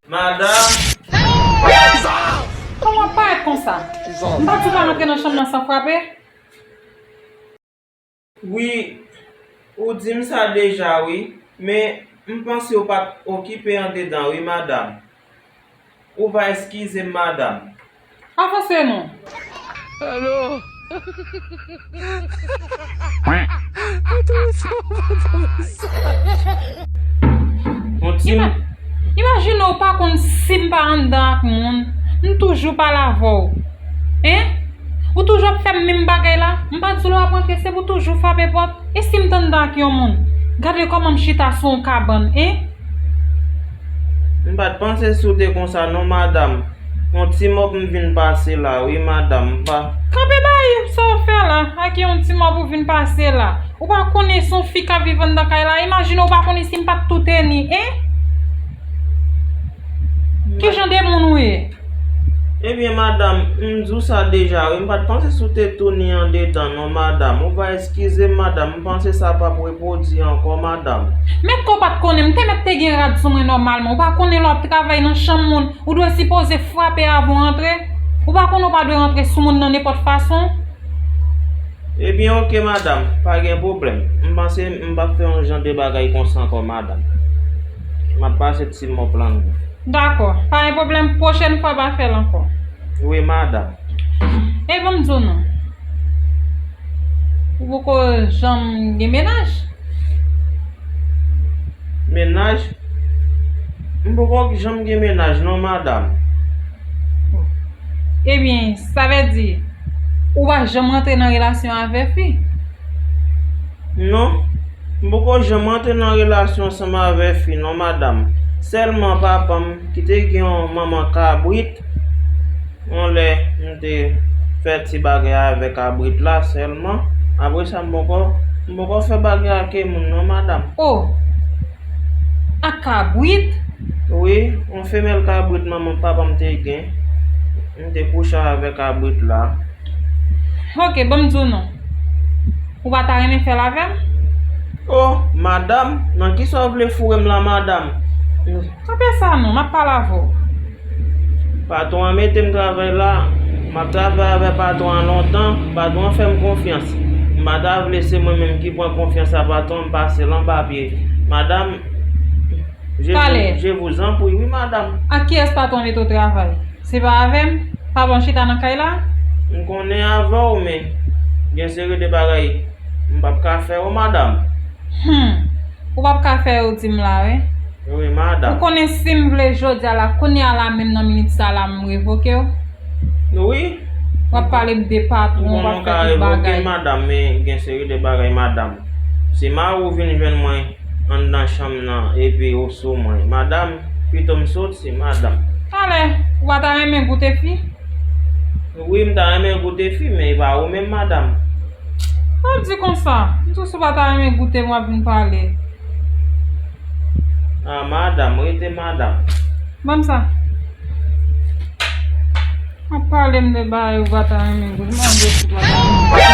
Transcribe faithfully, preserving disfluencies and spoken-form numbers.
Madanm. Kòman w parèt konsa? M pa di w pa rantre nan chanm nan san frape? Wi, ou di m sa deja, wi. Men, m panse w pa t okipe andedan, wi, madanm. Ou va eskize m, madanm. Avanse non. Alo. Yon ti... Ima-, imajine w pa konn si m pa anndan ak moun, m toujou pale avè w. Hein? Ou toujou ap fè m menm bagay la? M pa di w lè w ap rantre, se pou toujou frape pòt? E si m t anndan ak yon moun? Gade kòman m chita sou yon kabann, hein? M pa t panse si w te konsa non, madanm. Yon ti mòp m vin pase la, wi, madanm. M pa... Kanpe bay, sa w fè la? Ak yon ti mòp ou vin pase la? Ou pa konnen se yon fi k ap viv anndan kay la? Imajine w pa konnen si m pa t tou teni, hein? Ki jan de moun ou ye? Ebyen, madanm, m di w sa deja, wi. M pa t panse si w te tou ni andedan, non, madanm. Ou va eskize m, madanm. M panse sa p ap repwodui ankò, madanm. Mèt kò w pa t konnen. M te mèt te gen rad sou mwen nòmalman. Ou pa konnen lè w ap travay nan chanm moun, ou dwe sipoze frape avan w antre? Ou pa konnen w pa dwe rantre sou moun nan nenpòt fason? Ebyen, oke, madanm, pa gen pwoblèm. M panse m p ap fè yon jan de bagay konsa ankò, madanm. M ap pase ti mòp lan. Dakò, pa gen pwoblèm, pwochèn fwa pa fè l ankò. Wi, madanm. E ban m di w non. Ou poko janm gen mennaj? Mennaj? M poko janm gen mennaj non, madanm. Ebyen, sa vle di, ou pa janm rantre nan relasyon avè fi? Non, m poko janm rantre nan relasyon ansanm avè fi non, madanm. Sèlman papa m ki te gen yon manman kabrit, yon lè m te fè ti bagay avè kabrit la sèlman. Apre sa, m poko, m poko fè bagay ak moun non, madanm. O! Ak kabrit? Wi, yon femèl kabrit manman papa m te gen. M te kouche avè kabrit la. Oke, ban m di w non. Ou pa ta renmen fè l avè m? O, madanm, nan kisa w vle foure m la, madanm? Kanpe sa non, m ap pale avè w. Patwon an mete m travay la, m ap travay avè patwon an lontan, patwon an fè m konfyans. M pa ta vle se mwen menm ki pran konfyans a patwon an, m pase l anba pye. Madanm, je vous, je vous en prie, wi, madanm. Ak kiyès patwon an mete w travay? Se pa avè m? Patwon an chita nan kay la? M konnen avè w, men gen seri de bagay m p ap ka fè yo, madanm. Hmm. Ou p ap ka fè yo di m la, wi. Wi, madanm. Ou konnen si m vle jodi a la, kounye a la menm nan minit sa la, m revoke w? Wi. W ap pale m de patwon, w ap fè tout bagay. M konnen w ka revoke m, madanm, men gen seri de bagay, madanm. Si mari w vin jwenn mwen anndan chanm nan, epi ou sou mwen, madanm, pito m soti, madanm. Talè, ou pa ta renmen goute fi? Wi, m ta renmen goute fi, men e pa ou menm, madanm. Pa di konsa. M di w si w pa ta renmen goute m, w ap vin pale. A, madanm, rete madanm. Ban m sa. W ap pale m de bagay ou pa ta renmen goute. M ap di w si w pa ta renmen goute.